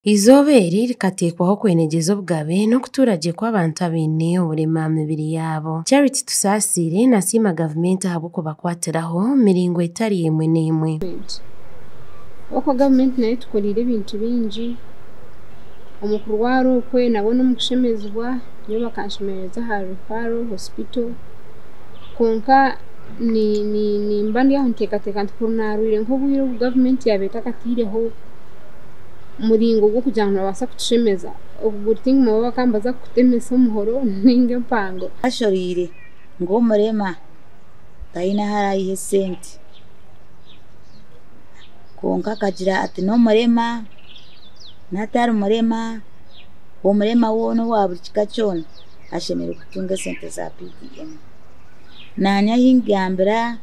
Eizooba eri rikateekwaho kwenegyeza obugabe n'okutuura gye kw'abantu abaine oburema aha mibiri yaabo. Charity Tusaasire nasiima gavumenti ahabw'okubakwatiraho omu miringo etari emwe n'emwe. Okwo gavumenti nayo etukoriire ebintu bingi omu kurwara okwe nabwo n'omu kushemezibwa, nyowe bakanshemereza aha referral hospital kwonka nimba ndi aho nteekateeka nti kuri naarwire nk'obwire obu gavumenti yaabaire etakataireho muringo gw'okugira ngu nibabaasa kutushemeza, okuguru tingumwe bakaba nibaza kukutemesa omuhoro ninga empango. Bashorire ngu omurema taine ahu araiha esente, kwonka akagira ati n'omurema n'atari murema, omurema woona owa buri kika kyona ashemereire kutunga esente za PDM. Naanye ahi ngambira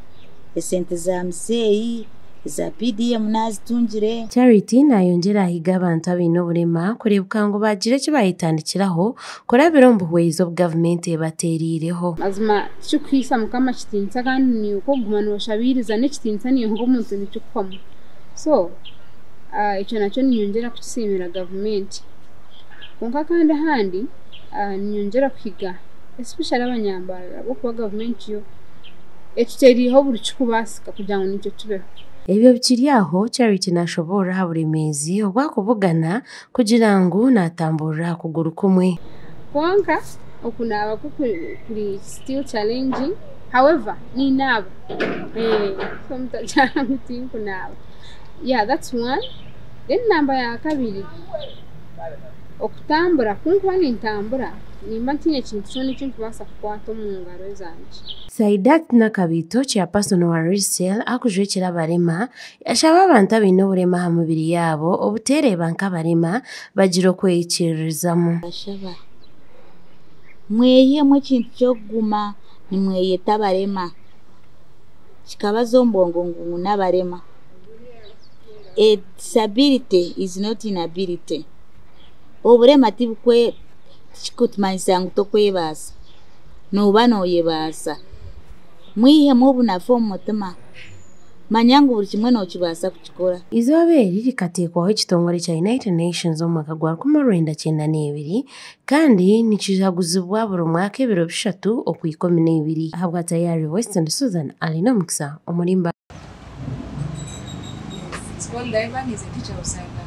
esente za muzeeyi eza PDM naazitungire. Charity nayongyera ahiga abantu abaine oburema kureebeka ngu baagira eki baayetandikiraho kurabira omu buhwezi obu gavumenti ebateereireho. Mazima tikikuhaisa Mukama kitiinisa kandi niiwe okuguma nooshabiiriza n'ekitiinisa niiwe nk'omuntu nikikuhwamu. So ekyo nakyo niinyongyera kukisiimira gavumenti. Kwonka kandi ahandi niinyongyera kuhiga especially abanyambarara ahabw'okuba gavumenti yo etuteereireho buri kikubaasika kugira ngu naitwe tubeho. Ebyo bikiri aho, Charity nashoboorora aha buremeezi obu akubugana kugira ngu naatamburira aha kuguru kumwe. Kwonka okunaaba kwo kuri still challenging, however ninaaba so mutagira ngu tinkunaaba. Yeah, that's one. Then namba ya kabiri, okutambura kunkuba nintambura nimba ntiine kintu kyona eki nkubaasa kukwata omu ngaro zangye. Saidat Nakabiito, chairperson wa Resale akujwekyera abarema, yashaba abantu abaine oburema aha mibiri yaabo obuteereeba nk'abarema bagira okweyikiririzamu. Bashaba mweyihemu ekintu ky'okuguma nimweyeta abarema, kikabaza omu bwongo ngu n'abarema. A disability is not inability. Oburema tikikutumanyisa ngu tokwebaasa, nooba nooyebaasa. Mwihemu obunafu omu mutima, manya ngu buri kimwe nookibaasa kukikora. Eizooba eri rikateekwaho ekitongore kya United Nations omu mwaka gwa 1992 kandi nikijaguzibwa buri mwaka ebiro 3 okwa 12. Ahabwa Tayari Western, Susan Alina Omukisa omurimba. It's called Ivan. He's a teacher of Cyber.